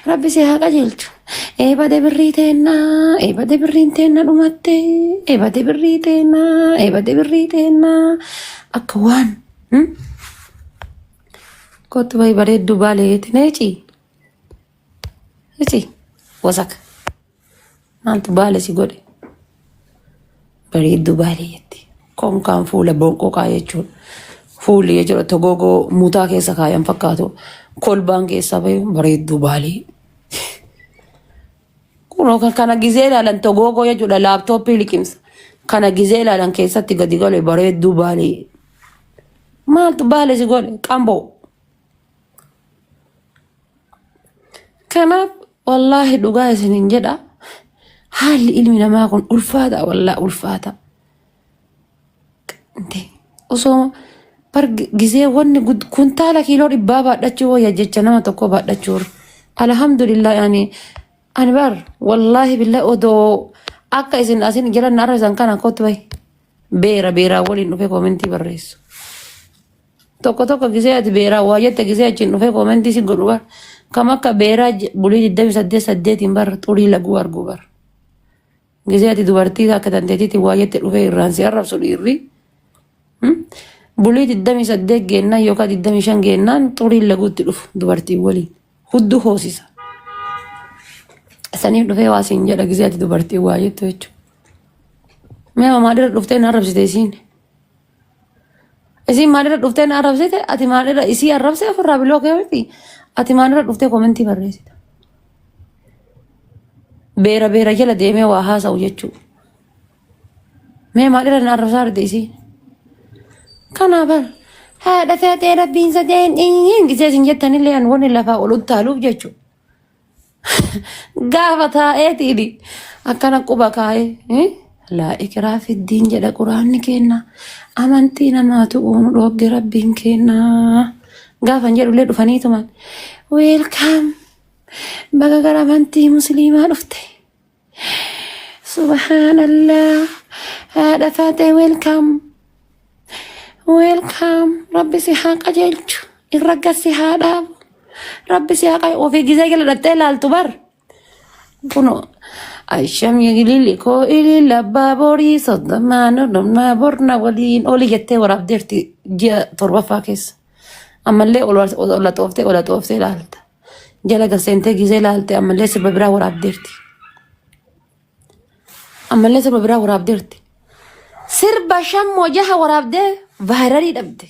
Rabbi si haa qajeelchu. Eebade birrii teennaa, eebade birriin teenna dhumatte, eebade birrii teennaa, eebade birrii teennaa. Akka waan. Kottu bayi bareedduu baaleeti neeci. Neeci wasaka. Maaltu baale si godhe? Bareedduu baalee jetti. Konkaan fuula bonqoqaa jechuudha. Fuulli jechuudha togoogoo mutaa keessa kaayan fakkaatu. Kolbaan keessaa bayu bareedduu baalee. Kunoo kan kana gizee ilaalan togoogoo jechuudha laaptooppii liqimsa. Kana gizee ilaalan keessatti gadi gale bareedduu baalee. Maaltu baale si godhe? Qamboo. Kanaaf wallaahi dhugaa isinin jedha haalli ilmi namaa kun ulfaata wallaahi ulfaata. Inte osoo bar gizee wanni kuntaala kiiloo dhibbaa baadhachuu wayya jecha nama tokko baadhachuu irra. Alhamdulillah ani ani bar wallaahi billahi odoo akka isin asin jala na arrabsan kana kottu bahi beera beeraa waliin dhufee koomentii barreessu. Tokko tokko gisee ati beeraa waa jette gisee achiin dhufee koomentii si godhu bar. Kam akka beeraa bulii 28 8 bar xurii laguu arguu bar. Gisee ati dubartii akka tanteetiitti waa jette dhufee irraan si arrabsu dhiirri. Bulii 28 geennaan yookaan 25 geennaan xuriin laguutti dhufu dubartii waliin. Hudduu hoosisa. Saniif dhufee waa siin jedha gisee ati dubartii waa jettu jechuudha. Mee maalirra dhuftee na arrabsite isiin? Isiin maalirra dhuftee na arrabsite? Ati maalirra isii arrabsee ofirraa biloo kee miti? Ati maalirra dhuftee komentii barreessita? Beera beera jala deemee waa haasa'u jechuudha. Mee maalirra na arrabsaa jirti isiin? Kanaa bar haadha feetee rabbiin sadeen gisee isin jettanillee an wanni lafaa ol uttaaluuf jechuudha. Gaafa taa'eetiin akkana quba kaa'ee laa ikiraa fiddiin jedha quraanni kenna amantii namaatu uunu dhoogge rabbiin kenna gaafan jedhullee dhufaniituman weelkaam baga gara amantii musliimaa dhufte subhaanallah haadha faatee weelkaam Welcome. Rabbi si haa qajeelchu. Irra gad si haa dhaabu. Rabbi si haa qajeelchu. Ofii gizee jala dhattee ilaaltu bar. Kuno asham ilili koo ilili abbaa borii soddomaa nodhomnaa borna waliin oli jettee waraabdeerti ji'a torbaffaa keessa. Ammallee ola xooftee ola xooftee ilaalta. Jala gad seentee gizee ilaalte ammallee sirba biraa waraabdeerti. Ammallee sirba biraa waraabdeerti. Sirba shan moo jaha waraabdee vaayiralii dhabde.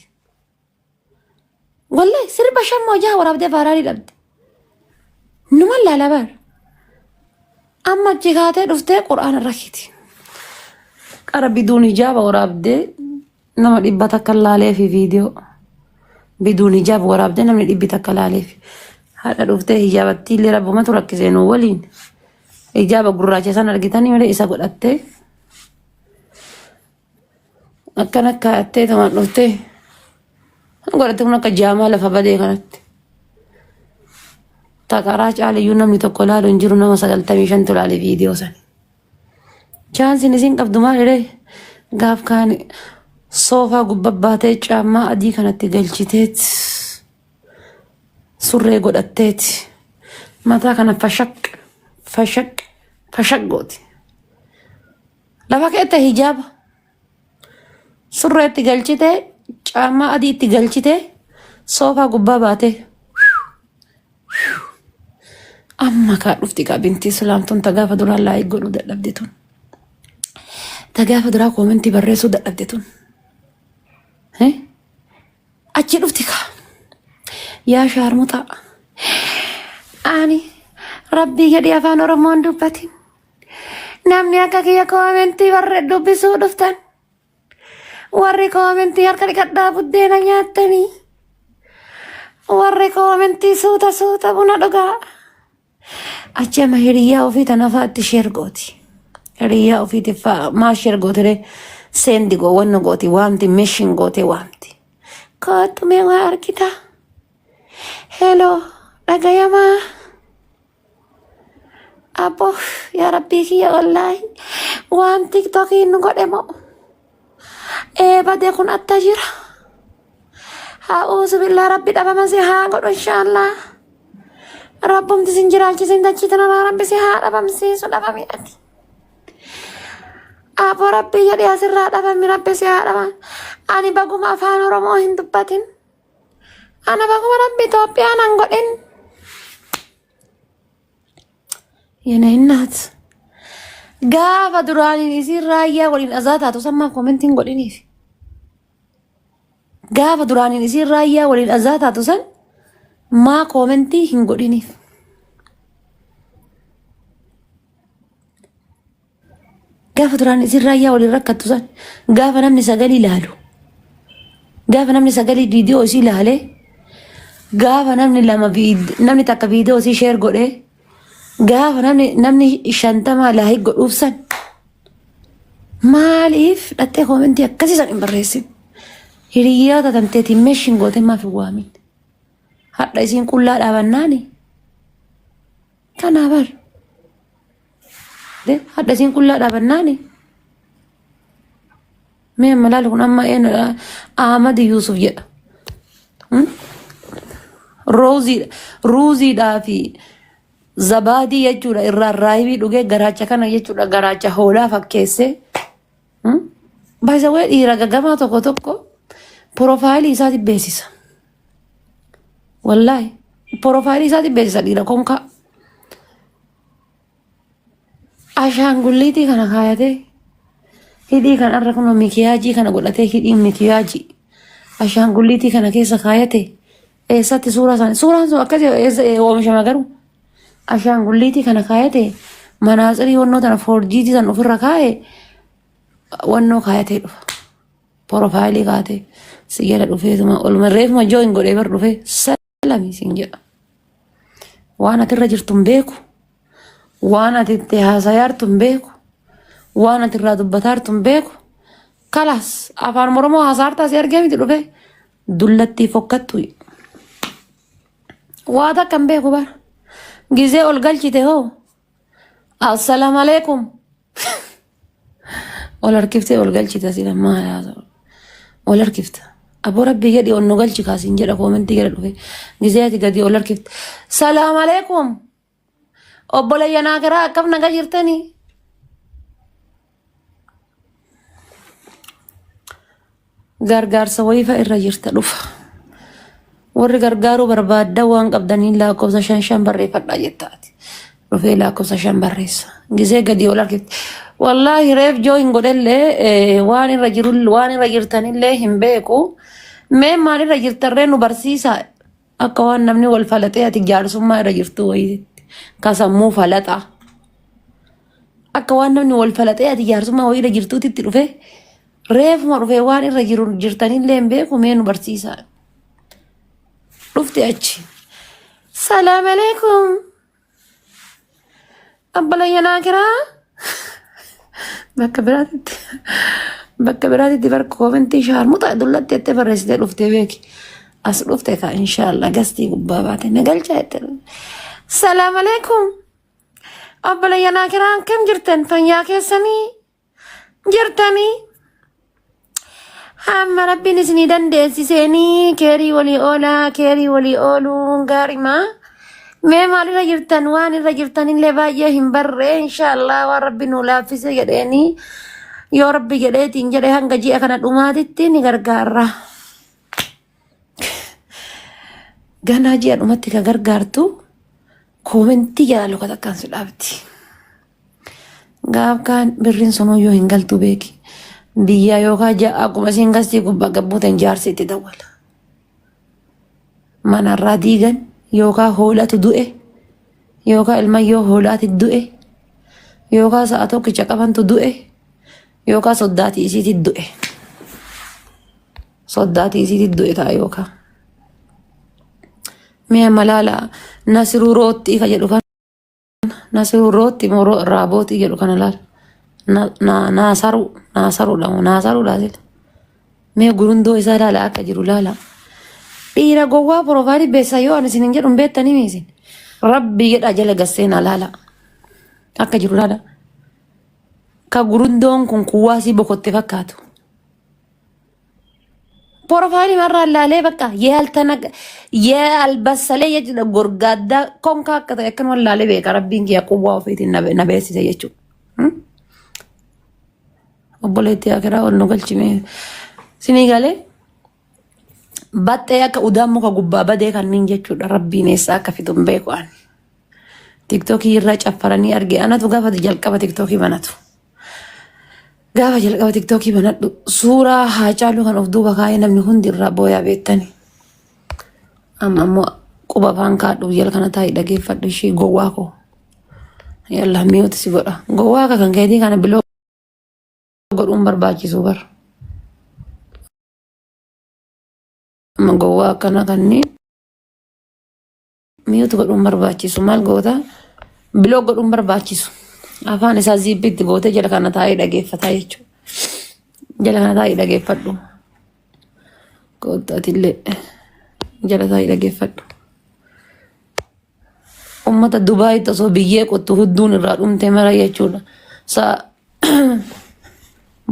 Wallahi sirba shan moo jaha waraabdee vaayiralii dhabde. Numa laala bar. Amma achi kaatee dhuftee qur'aana rakkiti. Qara biduun hijaaba waraabdee nama dhibba takka laalee fi viidiyoo. Biduun hijaaba waraabdee namni dhibbi takka laalee fi. Haadha dhuftee hijaabattii illee rabbumatu rakkisee nu waliin. Hijaaba gurraacha san argitanii malee isa godhattee akkana kaa'attee tumaan dhuftee godhatte kun akka jaamaa lafa badee kanatti. Taqaraa caaliyyuu namni tokko ilaalu hin jiru nama 95tu ilaale viidiyoo sana. Chaansiin isin qabdu maal jedhee gaaf kaan soofaa gubbaa baatee caammaa adii kanatti galchiteet surree godhatteeti mataa kana fashaq fashaq fashaq gooti. Lafa keetta hijaaba surree itti galchitee caammaa adii itti galchitee soofaa gubbaa baatee amma kaa dhufti kaa binti islaam tun ta gaafa duraa laayik godhuu dadhabde tun ta gaafa duraa koomentii barreessuu dadhabde tun. Eh? Achi dhufti kaa. Yaa shaarmuxaa. Ani rabbii jedhee afaan Oromoon dubbatin. Namni akka kiyya koomentii barre dubbisuu dhuftan. Warri koomentii harka dhiqadhaa buddeena nyaattanii. Warri koomentii suuta suuta buna dhugaa. Achi amma hiriyyaa ofii tana fa'aatti sheer gooti. Hiriyyaa ofiitiif fa'a maal sheer gooti ree? Seendi goo wanna gooti waamti meeshin gootee waamti. Kottu mee waa argita? Hello dhagayamaa. Abbo yaa rabbii kiyya wallaahi waan tiktokiin nu godhe moo? Ee badee kun atta jira. Haa billaa rabbi dhabama si haa godhu inshaallah. Rabbumti sin jiraachisin dachii tanarraa rabbi si haa dhabamsiisu dhabami ati. Aboo rabbii jedhee asirraa dhabami rabbi si haa dhaba. Ani baguma afaan Oromoo hin dubbatin. Ana baguma rabbi Itoophiyaa nan godhin. Yene innaat. Gaafa duraaniin isiin raayyaa waliin azaa taatu sammaaf komentiin godhiniif. Gaafa duraaniin isiin raayyaa waliin azaa taatu san maa koomentii hin godhiniif. Gaafa duraan isiin raayyaa waliin rakkattu san gaafa namni sagalii ilaalu gaafa namni sagalii viidiyoo isii ilaalee gaafa namni lama namni takka viidiyoo isii sheer godhee gaafa namni namni 50 laayik godhuuf san maaliif dhattee koomentii akkasii san hin barreessin? Hiriyoota tanteetiin meeshin gootee maaf hin waamin? Hadha isiin qullaa dhaabannaani tanaa bar. De hadha isiin qullaa dhaabannaani. Mee amma laali kun amma eenyudha? Ahmad Yuusuf jedha. Rooziidha. Ruuziidhaa fi zabaadii jechuudha irraa raayibii dhugee garaacha kana jechuudha garaacha hoolaa fakkeessee. Baay'isawwee dhiira gagamaa tokko tokko piroofaayilii isaati beeksisa. Wallaahi piroofaayilii isaati beeksisa dhiira konkaa. Ashaangulliitii kana kaayatee hidhii kan irra kunoo mikiyaajii kana godhatee hidhiin mikiyaajii ashaangulliitii kana keessa kaayate eessatti suuraa isaanii suuraan sun akkasii eessa oomishama garuu ashaangulliitii kana kaayate manaatsirii wannoo tana foorjiitii san ofirra kaaye wannoo kaayatee dhufa porofaayilii kaatee si jala dhufeetuma oluma reefuma jooyin godhee bar dhufee salami siin jedha. Waan ati irra jirtu hin beeku. Waan ati itti haasayaartu hin beeku. Waan ati irraa dubbataartu hin beeku. Kalaas afaan Oromoo haasaartaa si argee miti dhufe dullattii fokkattu. Waa takka hin beeku bara. Gizee ol galchite hoo. Assalaamu alaikum. Ol harkiftee ol galchite asii lammaa haasa'u. Ol harkifta. Aboo rabbii jedhi ol nu galchi kaasiin jedha koomentii jedha dhufe. Gizee ati gadi ol harkifte. Salaam alaikum. Obboleeyyan akiraa akkam nagaa jirtanii? Gargaarsa wayiifa irra jirta dhufa. Warri gargaaruu barbaaddan waan qabdaniin lakkoofsa shan shan barreeffadhaa jettaati. Dhufee lakkoofsa shan barreessa. Gizee gadi ol harkifte. Wallaahi reef joo hin godhellee waan irra jiru waan irra jirtanillee hin beeku. Mee maal irra jirtarree nu barsiisaa. Akka waan namni wal falaxee ati jaarsummaa irra jirtu wayiitti. Ka sammuu falaxaa. Akka waan namni wal falaxee ati jaarsummaa wayii irra jirtuutti itti dhufee reefuma dhufee waan irra jiru jirtanillee hin beeku mee nu barsiisaa. Dhufte achi. Salaam alaikum. Abbalayyan akiraa. Bakka biraatitti bakka biraatitti bar koomentii shaarmuxa dullatti jettee barreessitee dhuftee beeki. As dhufte kaa inshaallah gastii gubbaa baate na galchaa jette. Salaam alaikum. Obboleeyyan akiraa akkam jirtan fayyaa keessanii jirtanii hamma rabbiin isinii dandeessiseenii keerii walii oolaa keerii walii ooluun gaarimaa mee maalirra jirtan waan irra jirtanillee baay'ee hin barree inshaallah waan rabbi nuu laaffise jedheenii yoo rabbi jedheetiin jedhe hanga ji'a kana dhumaatitti ni gargaarra. Ganaa ji'a dhumatti ka gargaartu koomentii jalaa luka takkaan si dhaabdi. Gaaf kaan birriin sunuyyuu hin galtu beeki. Biyyaa yookaan ja'a akkuma isiin gastii gubbaa gabbuuteen jaarsi itti dawwala. Manarraa diigan yookaan hoolatu du'e yookaan ilmayyoo hoolaati du'e yookaan sa'a tokkicha qabantu du'e yookaan soddaatii isiiti du'e. Soddaatii isiiti du'e ta'a yookaan. Mee amma laala Nasiruu Roottii ka jedhu kana. Nasiruu Rootti moo Raabootii jedhu kana laala. Naasaruu Naasaruudha moo Naasaruudha sila. Mee gurundoo isaa laala akka jiru laala. Dhiira gowwaa piroofaayilii beessa yoo ani isin hin jedhu hin beektanii mi isin. Rabbii jedhaa jala gasseenaa laala. Akka jiru laala. Ka gurundoon kun kuwaasii bokotte fakkaatu. Porofaayilii marraa laalee bakka yaalbasalee jechuudha gorgaaddaa konkaa akka ta'e akkanuma laalee beeka rabbiin kiyya quwwaa ofiitiin na beeksise jechuudha. Obboleettii akiraa ol nu galchime. Sinii galee baxxee akka udaan muka gubbaa badee kanneen jechuudha rabbiin eessaa akka fidu hin beeku ani. Tiktookii irraa caffaranii arge anatu gaafa jalqaba tiktookii banatu. Gaafa jalqaba tiktookii banadhu suuraa Haacaaluu kan of duuba kaa'ee namni hundi irraa booyaa beektani. Amma ammoo quba afaan kaadhu jala kana taa'ii dhageeffadhu ishii gowwaa koo. Yallaa mi'ooti si godha. Gowwaa akka kan keetii kana biloo godhuun barbaachisu bar. Amma gowwaa akkana kanneen mi'ooti godhuun barbaachisu maal goota biloo godhuun barbaachisu. Afaan isaa ziippiitti gootee jala kana taa'ee dhageeffataa jechuudha. Jala kana taa'ee dhageeffadhu. Koottaatillee jala taa'ee dhageeffadhu. Uummata Dubaayitti osoo biyyee qottu hudduun irraa dhumte mara jechuudha. Sa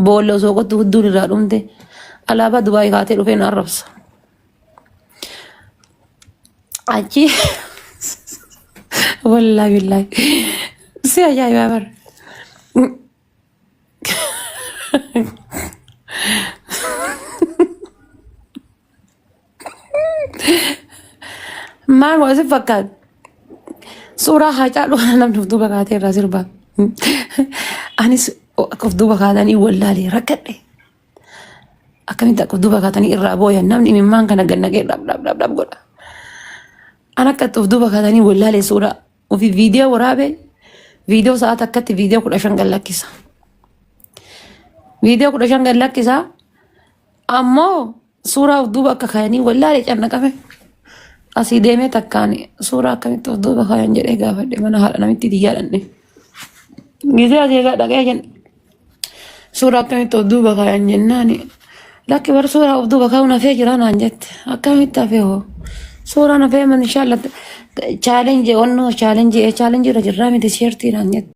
boolla osoo qottu hudduun irraa dhumte alaabaa Dubaayii kaatee dhufee na arrabsa. Achi wallaahi billaahi si ajaa'ibaa bara. Maal waa si fakkaata? Suuraa Haacaaluu kana namni of duuba kaatee irraa sirbaa. Anis akka of duuba kaatanii wallaalee rakkadhe. Akkamitti akka of duuba kaatanii irraa booyan namni imimmaan kana gad naqee dhab dhab dhab dhab godha. An akka itti of duuba kaatanii wallaalee suuraa ofii viidiyoo waraabee viidiyoo sa'aa takkatti viidiyoo 15 gad lakkisa. Viidiyoo 15 gad lakkisa. Ammoo suuraa of duuba akka kaayanii wallaalee cannaqame. Asii deemee takkaan suuraa akkamitti of duuba kaayan jedhee gaafadhe mana haadha namitti tiyyaa dhandhe. Gisee asii egaa dhaqee jenna. Suuraa akkamitti of duuba kaayan jennaani. Lakki bar suuraa of duuba kaayuun hafee jira naan jette. Akkamitti hafee hoo? Suuraan hafee man inshallah challenge onnoo challenge challenge irra jirraa miti sheertii naan jette.